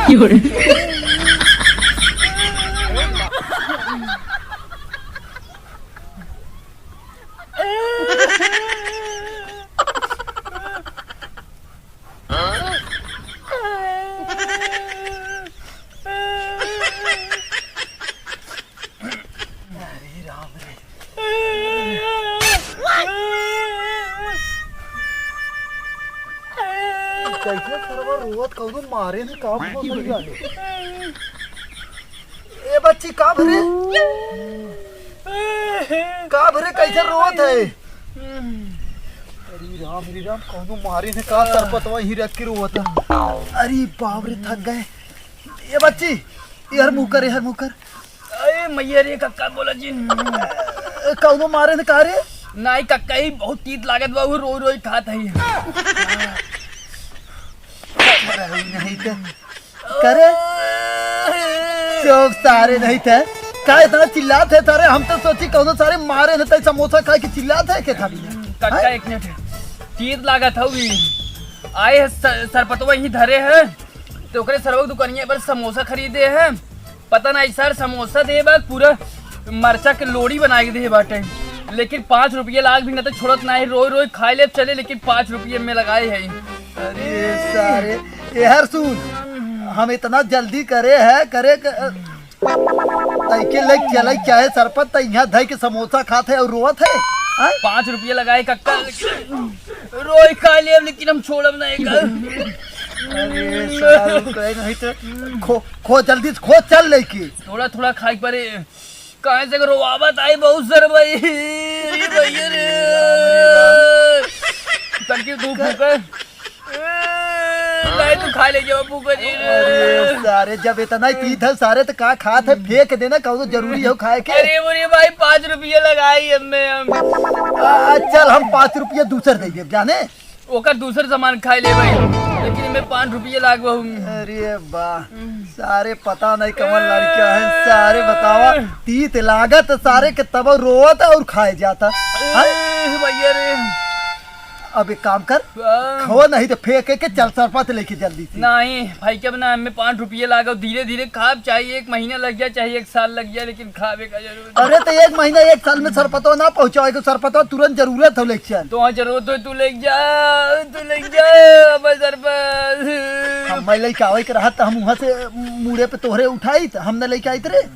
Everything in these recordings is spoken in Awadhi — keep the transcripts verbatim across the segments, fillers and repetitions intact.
अरे राम रे। कैसे सरवा रोवत, कौनो मारे न का भरे? ए बच्ची, का भरे? का भरे, कैसे रोवत है? अरे राम रे राम, कौनो मारे न का, सरपतवा ही रख के रोवत है। अरे बाप रे, थक गए। ए बच्ची, एहर मुँह कर, एहर मुँह कर। अरे मैया रे, कक्का बोला जिन। ए, कौनो मारे न का रे? नाई कक्का, ही बहुत तीत लागत बा, वो रोई रोई खात है। नहीं तो करे। चुप सारे, नहीं थे। का इतना चिल्लात है सारे? हम तो सोची कौनो सारे मारे न, तै समोसा खाए के चिल्लात है के खाली? कक्का, हैं? एक मिनट। तीत लागत हवी। आए है स-, सरपतवा ही धरे है। तो ओकरे सरवा के दुकानिया पर समोसा खरीदे है। पता नहीं सर, समोसा दे बा, पूरा मरचा के लोड़ी बना के दे बाटे। लेकिन पाँच रुपये लाग भी ना तो छोड़त ना है, रोई रोई खाए ले चले, लेकिन पाँच रुपये में लगाए है। अरे सारे, एहर सुन, हम इतना जल्दी करे है, करे क-, तैके लेके चले चाहे सरपत, तै यहाँ धई के समोसा खात है और रोवत है, हैं? पाँच रुपये लगाए कक्का, रोई खा लेब, लेकिन हम छोड़ब ना एका। अरे सारे, कहे नहीं तो खो, खो जल्दी से खो, चल लेके। थोड़ा थोड़ा खाए पड़े, काहे से रोवावत आई बहुत सर भाई। अरे भैया रे, तनकी तू फूके। ए, नहीं तू खा ले जो फूके जी रे। अरे सारे, जब इतना ही तीत है सारे, तो का खात है, फेंक देना, कौनो जरूरी हो खाए के? अरे बोले भाई, पाँच रुपये लगाई हमें हम। आ, चल, हम पाँच रुपये दूसर दे देब, जाने। ओकर दूसर सामान खाए ले भाई, लेकिन एमे पाँच रुपये लागबो। अरे बा, सारे पता नहीं कवन लड़का है, सारे बतावा, तीत लागत सारे के तब रोवत और खाए जाता। हैं? ए, भैया रे। अब एक काम कर, हाँ। खो नहीं तो फेंक के चल सरपत लेके जल्दी से। नहीं भाई, के अब ना, हमें पाँच रुपये लागो, धीरे धीरे खाब, चाहे एक महीना लग जाए, चाहे एक साल लग जाए, लेकिन खाबे का जरूर। अरे तो एक महीना एक साल में सरपतवा ना पहुँचावे के, सरपतवा तुरंत जरूरत हो लेके चल। तो हाँ जरूरत हो तू लेके जा, तू लेके जा, अब सरपत। हम मैं लेके आवे के रहत तो हम वहाँ से मुड़े पे तोहरे उठाई तो हम न लेके आइत रे।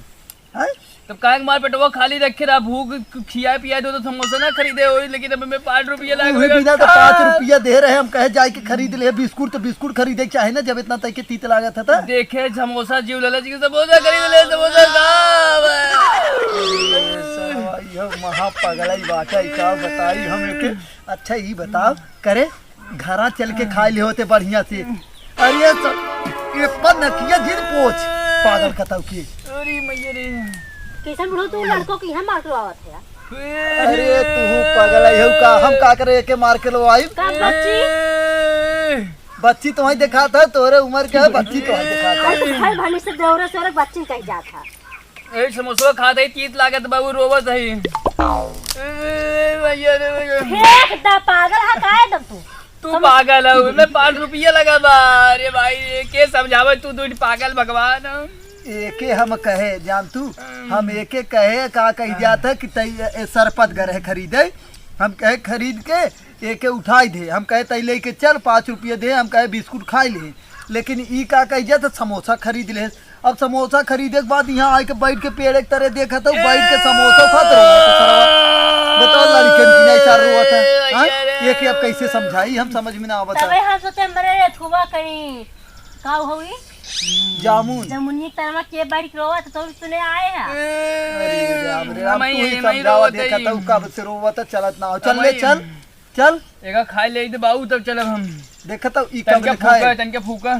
हैं? तब काहे के मार पेटवा खाली रखे रहा, भूख खियाए पियाए दो तो समोसा ना खरीदे होई, लेकिन अब हमें पाँच रुपया लाग उहे रहा। बिना तो पाँच रुपया दे रहे, हम कहे जाए के खरीद ले बिस्कुट, तो बिस्कुट खरीदे के चाहे ना, जब इतना तय के तीत लागत है तो। देखे समोसा जीव ललच के समोसा खरीद ले, समोसा खाब। अरे साला, यह महा पगलाई बात है, का बताई हम एके। अच्छा, ई बताओ, करे घरा चल के खाए ले होते बढ़िया से। अरे स-, ये पर नकिया जिन पोछ, पागल कतौ के। अरे मैया रे। कैसन बुढ़ऊ तू लड़कों के यहाँ मार के आवत है यार? अरे तू पागल है हो का? हम का करे एके मार के लो आई? का बच्ची? बच्ची तो वहीं दिखात है, तोरे उम्र के है, बच्ची तो वहीं दिखात है। अरे तू खाए भाने से देवरे से और बच्ची कह जात है। ए, समोसवा खात है, तीत लागत बा, उ रोवत है। ए, भैया रे भैया। फेंक दा, पागल है का एकदम तू? तू समझ- पागल है, उसमें पाँच रुपया लगा बा। अरे भाई, ये के समझावे तू, तू पागल भगवान। एके हम कहे, जान तू, हम्म। हम एके कहे, का कही जात है कि तई, ए, सरपत गरे खरीदे, हम कहे खरीद के एके उठाई दे, हम कहे तई लेके चल, पाँच रुपया दे, हम कहे बिस्कुट खाई ले, लेकिन ई का कही जात है समोसा खरीद ले। अब समोसा खरीदे के बाद यहाँ आके बैठ के पेड़ एक तरह देखत हूँ, बैठ के समोसा खात रहो तो सरवा। बताओ लड़कन की नहीं चार रोवत है, हाँ? ये कि अब कैसे समझाई, हम समझ में ना आवत है। तबे हम सोचे मरे रे थुआ कहीं का होई? जामुन। जामुनी तरवा के बैठ के रोवत तो सुने आए हैं। अरे राम रे राम, तू ही समझावा, देखत हूँ कब से रोवत है, चलत ना हो। चल ले, चल। चल। एका खाए ले दे बाबू, तब चलब हम। देखत हूँ, ई तनके कब खाए। फूका, तनके फूका।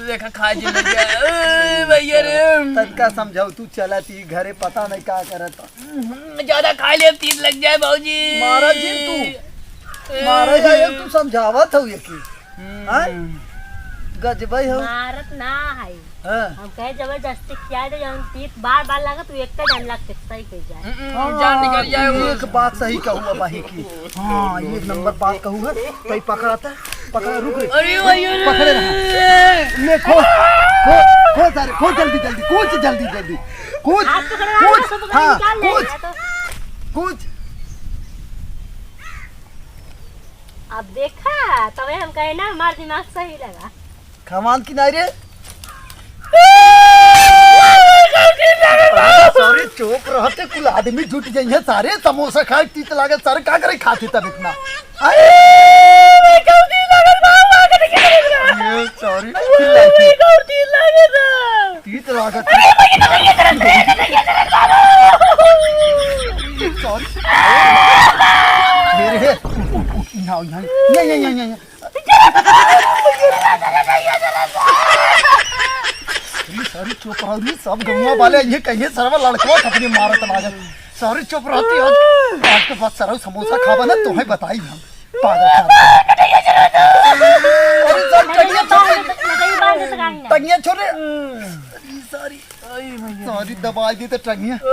देखा खाए जे लग गया। ए, भैया रे। तनका समझाओ, तू चलत ई घरे पता नहीं का करत। हम्म, ज्यादा खाए ले, तीत लग जाए बाबूजी। मारा जिन तू। ए। मारा जाए, तू समझावत हो ये की। हम्म। हाँ? गजबई हो। मारत ना है। हाँ। हम कहे जबरदस्ती खिया दे, जौन तीत बार बार लागत, तू एक जान लाग के सही कह जाए। हम्म, हाँ, जान निकल जाए तू वो। एक बात सही कहू अब अही की। हाँ, ये एक नंबर बात कहू है, तो ही पकड़ाता। पकड़ा, रुक रे। अरे भैया रे। पकड़े रहा। ले, खो, खो, खो सारे, खो जल्दी, जल्दी, कूच जल्दी, जल्दी। कूच, हाथ पकड़ो, कूच, हाथ पकड़ो, हाँ, निकाल ले, कूच, हाथ तो। कूच। अब देखा, तबे हम कहे ना, हमार दिमाग सही लगा। कमाल की नाई रे। अरे, सॉरी, चुप रहते, कुल आदमी जुट जाइए सारे, समोसा खाए, तीत लागे सारे, का करे खाते तब इतना? अरे, ये सॉरी, तीत लागत है। सॉरी। मेरे, उठ, उठ, उठ, यहाँ, यहाँ, यहाँ, यहाँ, यहाँ, यहाँ। अरे सॉरी, चुप रहो रे, सब गौवा वाले ये कहिए सरवा लड़कवा कतनी मारत लागत। सॉरी, चुप रहती हो। आज के बाद सरऊ समोसा खाबा ना, तुम्हें बताई हम। पागल खा। अरे सॉरी, टंगिया छोड़। टंगिया छोड़ रे। अरे सॉरी। सॉरी, दबाई दी तो टंगिया। चुप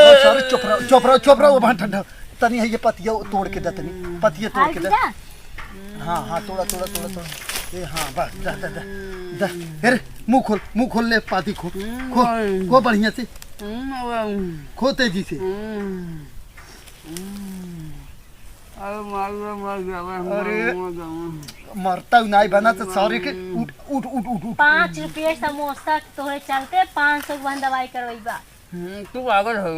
रहो, सॉरी, चुप रहो, चुप रहो, चुप रहो, वहाँ ठंडा। तनी है ये पतिया तोड़ के दे, तनी पतिया तोड़ के दे। हाँ, हाँ, तोड़ा, तोड़ा, तोड़ा, तोड़ा। ए, हाँ, बस, दा, दा, दा, दा। अरे, मुंह खोल, मुंह खोल ले, पाती खो, खो, खो बढ़िया से, खो तेजी से। अरे, मार, मार, मार, मार, अरे, मार, मार। मरता नहीं बना तो सॉरी के, उठ, उठ, उठ, उठ, उठ। पाँच रुपये समोसा तोहरे चलते पाँच सौ के बहन दवाई करवाई बा। हम्म, तू पागल हो।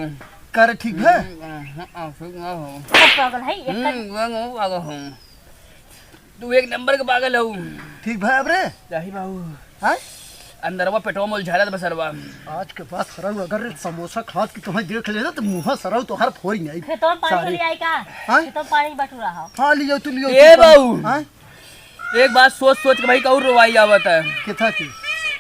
करे ठीक है? हम्म, हाँ, हाँ, ठीक ना हो। सब पागल है, एक हम्म, कर- वो, वो पागल हो। तू एक नंबर के पागल हो। ठीक भाई, अब रे? जाही बाबू। हाँ? अंदरवा पेटवा मोल झाड़त बसरवा। आज के बाद सरऊ अगर समोसा खात की तुम्हें देख लेना तो मुँह सरऊ तोहार फोड़ नहीं। खेतों में पानी सारे। ले आई का? हाँ? खेतों में पानी बटुरा हो। हाँ, लियो, तू लियो, ए तू बाबू। हाँ? एक बात सोच सोच के भाई कहूँ रोवाई आवत है। किथा की?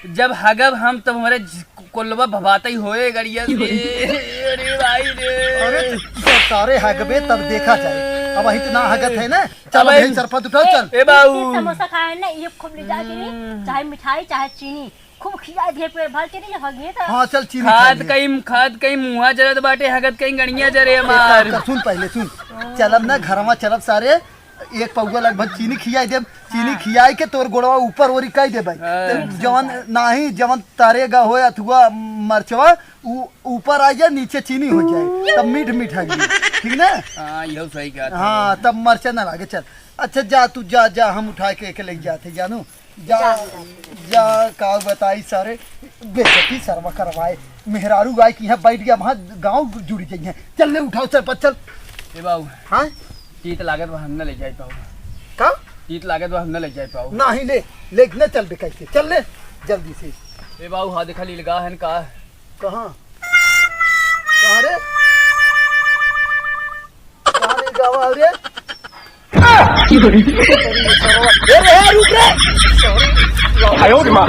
जब हगब हम तब हमारे ज-, कोल्लवा भबाता ही होए गड़िया से। अरे भाई रे। अरे तो सारे हगबे तब देखा जाए। अब वही तो ना हगत है ना। चल अब भाई यही सरपत उठाओ, चल। ए बाबू। समोसा खाए ना, ये खूब ले जाके नहीं, चाहे मिठाई, चाहे चीनी, खूब खिया दिए पेट भर के नहीं, हगिए तो। हाँ, चल चीनी खा खाद ले। कहीं, खाद कहीं मुँहा जरत बाटे, हगत कहीं गड़िया जरे हमार। सुन पहले, सुन। चलब ना घरवा, चलब सारे, एक पौवा लगभग चीनी खियाई देब। चीनी हाँ। खियाई के तोर गोड़वा ऊपर ओरी कई देबै। हाँ। जवन नाही, जवन तरेगा होए अथुआ मरचवा, उ ऊपर आ जाए, नीचे चीनी हो जाए, तब मीठ मीठ है। ठीक ना? हाँ, यहू सही कहत है। हाँ, तब मरचा ना लागे। चल, अच्छा, जा तू, जा, जा, हम उठा के, के ले जाते, जानू। जा, जा, जा। जा, का बताई सारे, बेइज्जती सरवा करवाए। मेहरारू गाय की यहाँ बैठ गया, वहाँ गाँव जुड़ी जाइए। चल ले, उठाओ, चल, पच, चल। ए बाबू। हाँ? तीत लागत बा, हम ना ले जाए पाऊ। का? तीत लागत बा, हम ना ले जाए पाऊ। नाही ले, ले न चल बे कैसे, चल ले, जल्दी से। ए बाबू, हाँ देखा लीलगा है का? कहाँ? कहाँ रे? कहाँ लीलगा रे? ए रे, रुक रे। Sorry। आयो रे माँ।